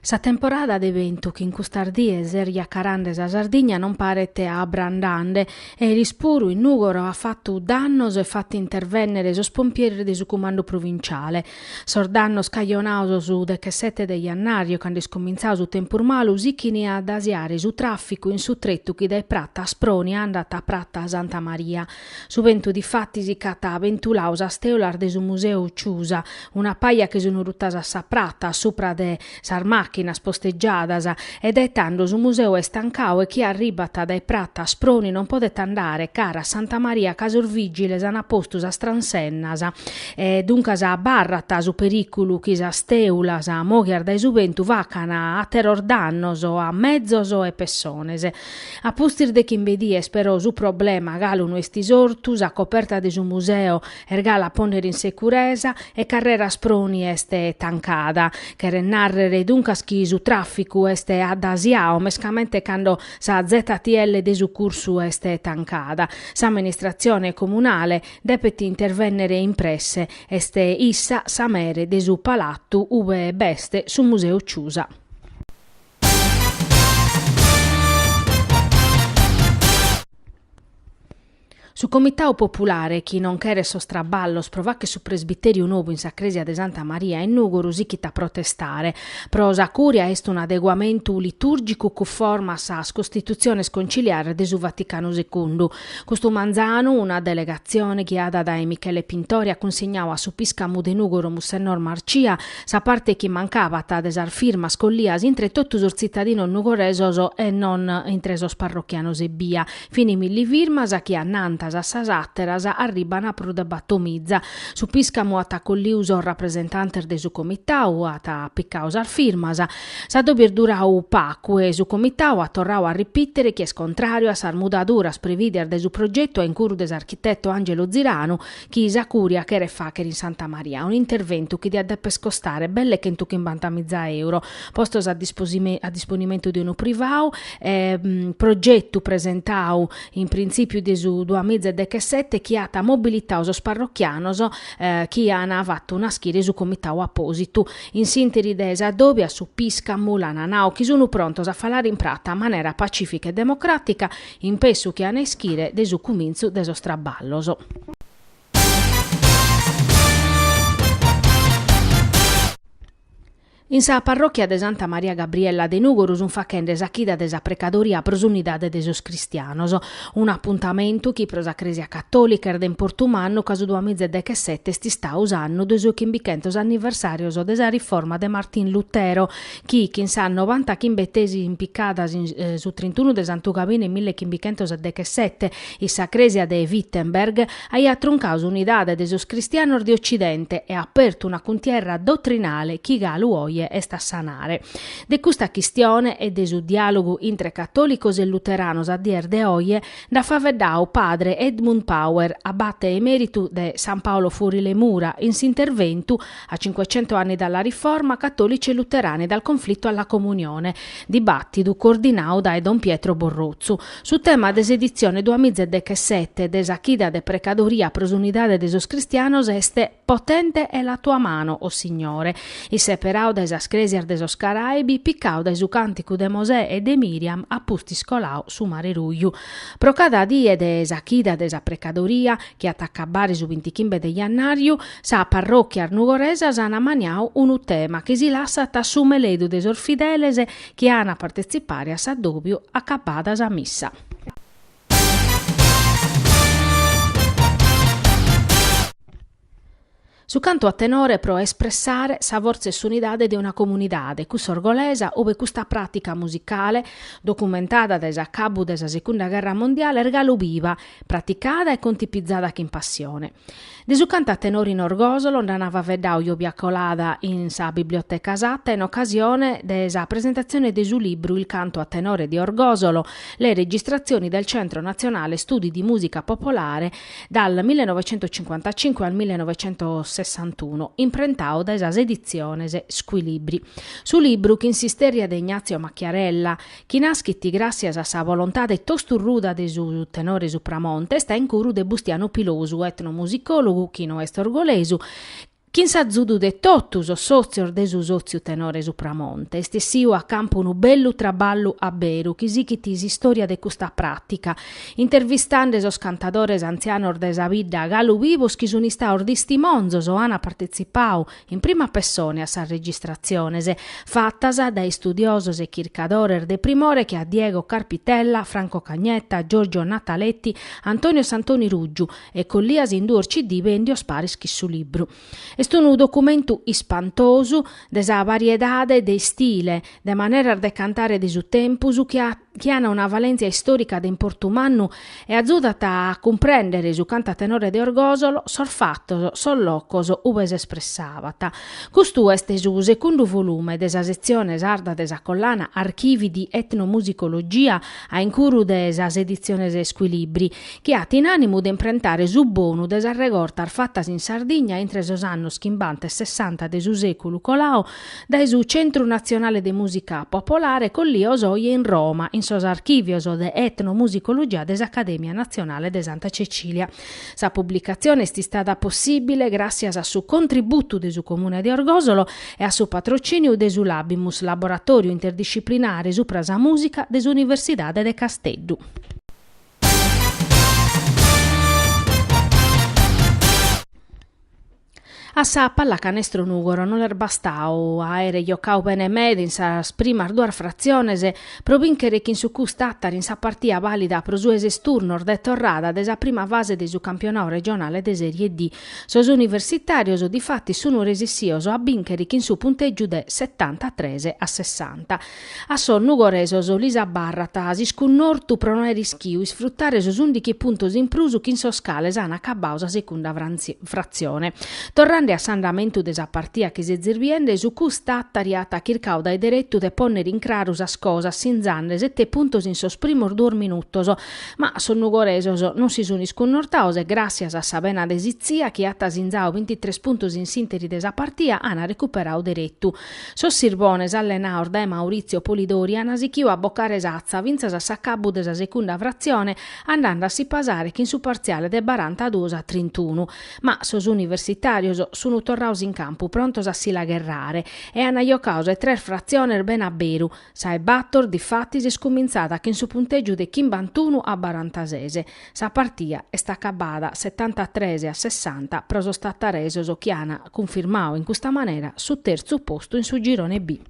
Sa temporada de bentu chi in custas dies est jacarande sa Sardigna non paret abrandande e eris puru in Nùgoro at fatu dannos e fatu intervènnere sos pompieris de su cumandu provinciale. Sos dannos cajonados su dechesete de jannàriu cando est comintzadu su tempus malu sichini a addasiare su tràficu in su tretu chi dae prata Asproni andat a prata Santa Maria. Su bentu difatis ch'at bentuladu sas tèulas de su museu Ciusa, una paja che sun rutas a sa prata a supra de sas màchinas postegiadas e dae tando su museu est tancadu e chie arribat dae prata Asproni non podet andare cara a Santa Maria ca sos vìgiles an postu sas transennas e duncas abarrat su perìculu chi sas tèulas mòghias dae su bentu facan àteros dannos a mezos e pessones. A pustis de chimbe dies però su problema galu no est isortu, sa coperta de su museu est galu a pònnere in securesa e carrera Asproni est tancada. Cheret nàrrere duncas chi su tràficu est addasiadu, mescamente cando sa ZTL de su cursu est tancada. S'amministratzione comunale depet intervènnere in presse, est issa sa mere de su palatu ue b'est su museu Ciusa. Su Comitadu Populare chi non cheret sos traballos pro fàghere su presbitèriu nou in sa crèsia de Santa Maria in Nùgoro sichit a protestare. Pro sa Cùria est un'adeguamentu litùrgicu cunforma a sas costitutziones conciliares de su Vaticanu Segundu. Custu manzanu una delegatzione ghiada dae Michele Pintori at cunsignadu a su pìscamu de Nùgoro Mussennor Marcia Sa parte chi mancabat de sas firmas collias intre totu sos tzitadinos nugoresos e non intre sos parrochianos ebbia. Fin milli firmas chi annantas a sas àteras arriban a prus de batomiza. Su pìscamu at acolliu sos rapresentantes de su comitadu, at picadu sas firmas. S'addòbiu est duradu pacu e su comitadu at torradu a ripìtere chi est contràriu a sas mudaduras prevìdias dae su progetu a incuru de s'architeto Angelo Ziranu chi sa Cùria cheret fàghere in Santa Maria, un'interventu chi diat deper costare belle chentuchimbantamiza euro, postos a a disponimentu de unu privadu, progetu presentadu in printzìpiu de su duamiza e dechesete chi at mobilitadu sos parrochianos chi an fatu naschire su comitadu apòsitu. In s'ìnteri de s'addòbiu a su pìscamu l'an nadu chi sun prontos a falare in prata a manera pacìfica e democràtica In pessu chi an a ischire de su cumintzu de sos traballos. In sa parròchia de Santa Maria Gabriella de Nùgoro sunt faghende sa chida de sa precadoria pro s'unidade de sos cristianos. Un'apuntamentu chi pro sa Crèsia Catòlica est de importu mannu ca su duamiza e dechesete est istadu s'annu de sos chimbichentos anniversàrios de sa riforma de Martin Lutero chi chin sas novantachimbe tesi impicadas in su trintunu de Santu Gabine millechimbichentosdechesete in sa crèsia de Wittenberg, aiat truncadu s'unidade de sos cristianos de Ocidente e apertu una cuntierra dotrinale chi galu oje est a sanare. De custa chistione e de su diàlogu intre catòlicos e luteranos a dies de oje nd'at faeddadu padre Edmund Power, abate emèritu de San Paolo fuori le mura, in s'interventu A 500 anni dalla Riforma, cattolici e luterani dal conflitto alla comunione, dibàtidu coordinadu dae Don Pietro Borrotzu. Su tema de s'editzione duamizedechesete de sa Chida de Precadoria pro s'unidade de sos cristianos est Potente è la tua mano, o Signore, isseperadu dae sas crèsias de sos Caraibi, picadu dae su cànticu de Mosè e de Miriam a pustis coladu su Mare Ruju. Pro cada die de sa Chida de sa Precadoria, chi at a acabbare su bintichimbe de jannàriu, Sas parròchias nugoresas an ammaniadu unu tema chi si lassat a su meledu de sos fideles chi an a partetzipare a s'addòbiu acabbada sa missa. Su cantu a tenore pro espressare sa fortza e s'unidade de una comunidade, cussa orgolesa, ue custa pràtica musicale, documentada dae s'acabu de sa Segunda Gherra Mondiale, est galu biva, praticada e contipizada chin passione. De su cantu a tenore in Orgòsolo nd'an faeddadu giòbia colada in sa Biblioteca Satta in ocasione de sa presentatzione de su libru Il canto a tenore di Orgosolo, le registrazioni del Centro Nazionale Studi di Musica Popolare dal 1955 al 1961, imprentadu dae sas editziones Squilibri. Su libru, chin s'istèrria de Ignazio Macchiarella, chi naschit gràssias a sa volontade tosturruda de su tenore Supramonte, est a incuru de Bustianu Pilosu, etnomusicòlogu chi no est orgolesu, Chin s'azudu de totu sos sòtzios de su Sòtziu Tenore Supramonte, est essiu a campu unu bellu traballu a beru chi sighit s'istòria de custa pràtica, intervistande sos cantadores antzianos de sa bidda galu bivos chi sun istaos distimonzos o an partetzipau in prima pessone a sas registratziones, fatas dae istudiosos e chircadores de primore che a Diego Carpitella, Franco Cagnetta, Giorgio Nataletti, Antonio Santoni Ruggiu, e collias in duos CD bèndios paris chi su libru. Est unu documentu ispantosu de sa variedade de istile, de maneras de cantare de su tempus chi chi an una valèntzia istòrica de importu mannu e azudat a cumprèndere su cantu a tenore de Orgòsolo, sos fatos, sos locos ube s'espressabat. Custu est su segundu volume de sa setzione sarda de sa collana Archivi di Etnomusicologia a incuru de sas editziones Squilibri, chi at in ànimu de imprentare su bonu de sas regortas fatas in Sardigna intre sos annos chimbanta e sessanta de su sèculu coladu dae su Centru Natzionale de Mùsica Popolare collios oje in Roma in sos archìvios de etnomusicologia de s'Acadèmia Natzionale de Santa Cecilia. Sa publicatzione est istada possìbile gràssias a su contributu de su Comune de Orgòsolo e a su patrocìniu de su Labimus, Laboratòriu Interdisciplinare supra sa Mùsica de s'Universidade de Casteddu. A sa Pallacanestro Nùgoro no l'est bastadu a àere giocadu bene meda in sas primas duas fratziones pro bìnchere chin su Cus Tàtari in sa partia bàlida pro su 'e ses turnos de torrada de sa prima fase de su campionadu regionale de Sèrie D. Sos universitàrios difatis sunt resissios a bìnchere chin su puntègiu de setantatres a sessanta. A sos nugoresos lis abarrat s'iscunnortu pro no àere ischiu isfrutare sos ùndighi puntos in prus chin sos cales an acabadu sa segunda fratzione. Torrende a s'andamentu de sa partia chi sezis biende, su Cus Tàtari at chircadu dae deretu de pònnere in craru sas cosas sinzande sete puntos in sos primos duos minutos, ma sos nugoresos non si sun iscunnortados e gràssias a sa bena de Sitzia chi at sinzadu bintitres puntos in s'ìnteri de sa partia an recuperadu deretu. Sos Sirbones allenados dae Maurizio Polidori an sighiu a bocare s'atza fintzas a s'acabu de sa segunda fratzione andende a si pasare chin su partziale de barantaduos a trintunu. Ma sos universitàrios sun torrados in campu prontos a si la gherrare e an jocadu sa 'e tres fratziones bene a beru, Sa 'e bator, difatis, est cumintzada chin su puntègiu de chimbantunu a barantases. Sa partia est acabada setantatres a sessanta pro sos tataresos chi an cunfirmadu in custa manera su tertzu postu in su girone B.